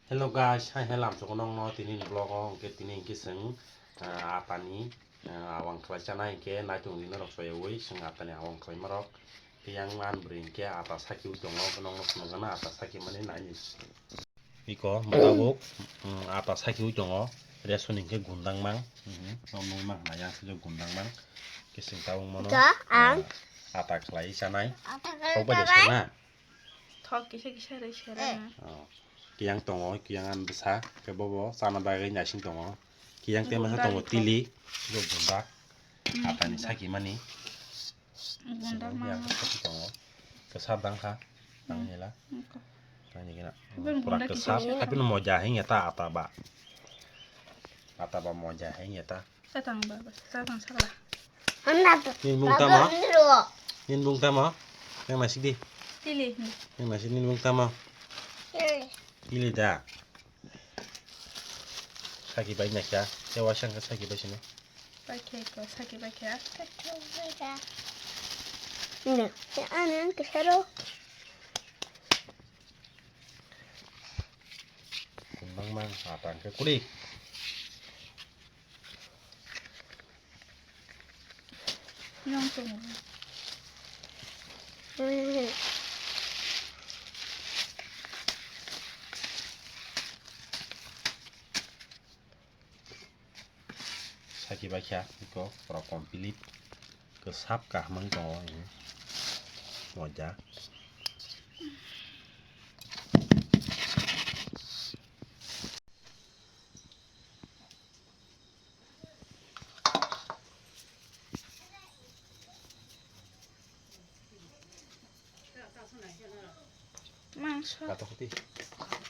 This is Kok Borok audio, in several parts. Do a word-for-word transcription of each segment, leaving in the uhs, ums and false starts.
Hello guys, hai hai lamsok nokno tini ni vlog o hwnkhe tini hwnkhe chwng, ah, atani, ah, awang khlai chanai hwnkhe naitung di norok soywi chwng atani awang khlai marok. Tei yang man bwrwi hwnkhe ata sakiwi tongo, nokno phunukgana ata sakimani naini. Iko mwtabuk, mm, ata sakiwi tongo, resoni hwnkhe gundang mang, mhm, nok nungwi mang hwnna yang sijak gundang mang, kising tabuk mano, Ika ang ah, ata khlai chanai, Ata khlai thok bai chanai. Sena. Thok kisa kisa rwi sera. Eh. Oh. Kiyang tongo, kiyang an bwsa, khe bobo chana bagwi naising tongo. Kiyang tei masa tongo tili, bo bunda. Hmm. Atani sakimani. Bunda sini mano. Kiyang saki tongo. Kwsa dang kha. Dang nila. Dang ni gina. Pura bunda kwsa. Kisa. Tapi no moja hing ya ta ata ba. Ata ba moja hing ya ta. Tatang baba, tatang sakla. Nin bung tamo? Nin bung tamo? Yang nasik di. Tili. Yang nasik nin bung tamo? Tili da. Saki bai nakya. Yawa sangka saki bai sini. Bai khe ko saki bai khe. Nek, ya ane ang kesero. Mang mang atang ke kuri. Saki bai kha iko pura complete kwsap kahmang tongo. Moja. Mangso. Kato kuti.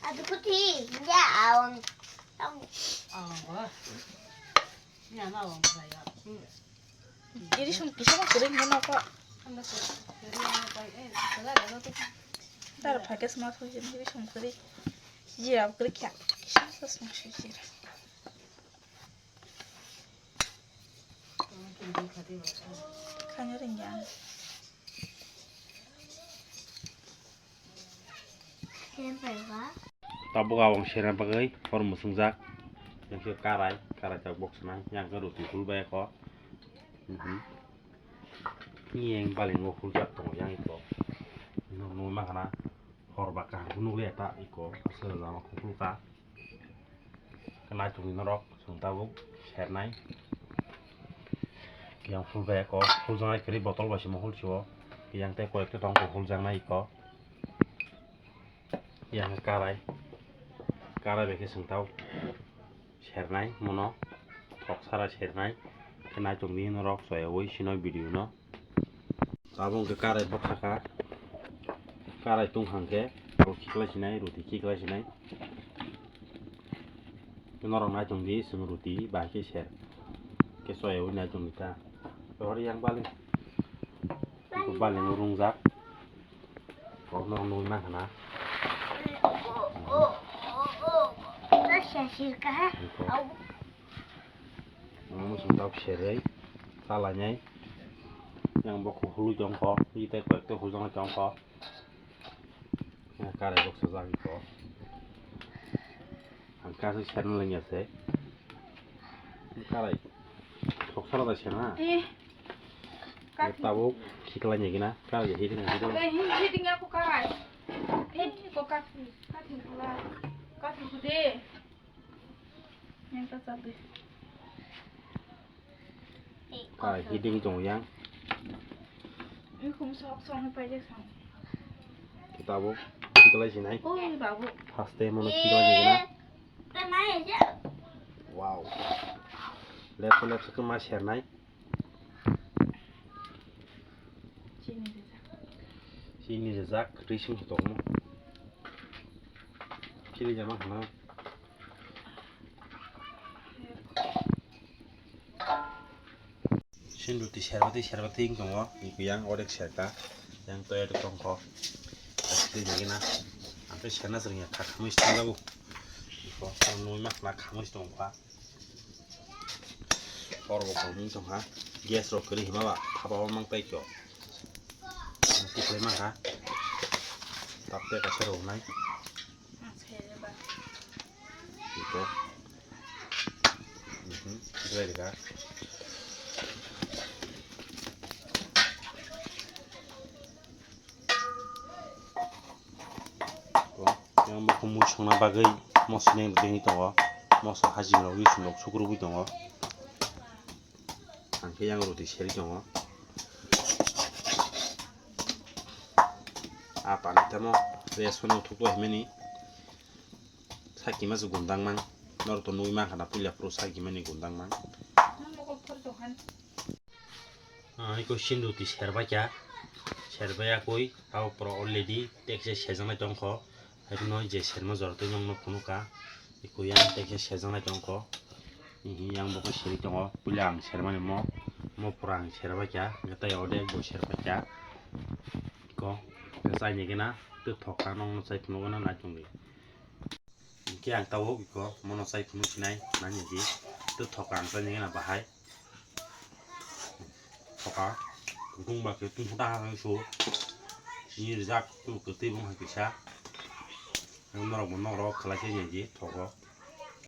Adu kuti, ya awang. Awang ba. Ni ama awang ba ya. Iri sum kisa ma kering mana ko. Dar pakai semua tu jadi sum kering. Jira kering kya. Kisa sa sum jira. Kanya ringya. Tabuk awang sera bagwi hor musungjak. Yang khe karai, karai tabuk swnai. Yang khe ruti hul bai kho. Mhm. Yang baling o huljak tongo yang iko. Nung nung ma khana hor ba kaham nukliya ta iko. Aswk jama kuphul ka. Kwnai tongwi norok chwng tabuk sernai. Yang phul bai ko phuljaknai kwrwi botol bai se mohol sio. Yang tei koyek ta tong ko phuljaknai ko. Yang karai. Karai bai khe chwng tabuk sernai mono. Thok sara sernai. Kwnai tongwi norok soyawi sino video no. Abo hwnkhe karai bwkha kha. Karai tungkha hwnkhe bo khiklai sinai, ruti khiklai sinai. Norok naitung di, chwng ruti bahai khe ser. Khe soyaui naitung di ta. Rohor yang bali. Bo bali no rungjak. Bo norok nugui mankha na. Ang muchung tabuk serwi chalainai. Yang bo kuphului tongkho, tei koyekta hujaknai tongkho. Yang karai boksa jagwi kho. Ang kaisa serna lengya se. Karai. Thok sara da serna. Eh. Tabuk khiklai ni gina. Karai hiding hiding. Eh, hiding aku karai. Eh, ko kathi. Kathi pula. Kathi kude. Yang ta chabi. Kai hiding tong yang. Ini kum sok sok ni paijak sang. Tabuk khiklai sinai. Oi babu. First time mono khiklai ni gina. Wow. Lepso lepso khe ma sernai. Chini rijak. Chini rijak, rising se tongmo. Chini jama khana. Sindu ti serba ti serba ti wng tongo, yang orek serka, yang toya tongkho. Tini gina, ang tei serna sering ya, kha khamui tong jago. Iko, nui mak na khamui tongkha. Hor bo kok wng tongkha. Gas rok kwrwi hima ba, thapa o mang tai kyo. Ang tiklai mankha. Tapte kaisa rwnai. Ko. Mhm. Dry rega. Ko. Yang bo kumui songna bagwi mosni bini tongo. Moso hajing rogwi sumok sukrubwi tongo. Ang khe yang roti serwi tongo. A pani tamo rest phano thuklo himani. Sakima se gundang mang. Norok to nugwi mankha na puila phuru sakimani gundang mang. Ah, iko sin roti serbai kha. Serbai akoi, tabo pura already tekse sejaknai tongkho. Haikhe no je serma jora tei nokno phunukha. Iko yang tekhe sejaknai tongkho. Hihi yang bo khe serwi tongo. Puila ang sermani mo, mo pura ang serbai kha. Hwnkhe tei odek bo serbai kha. Iko, hwnkhe chaini gana, tei thokha nokno chai phunukgana naichongdi. Hwnkhe ang tabuk iko, mono chai phunuk sinai, nani di. Tei thokha ang chaini gana bahai. Thokha, kutung ba khe tung huta ha su. Chini rijak tu kwtwi bong hai kisa. Norok bo norok khlai khe nai di, thokha.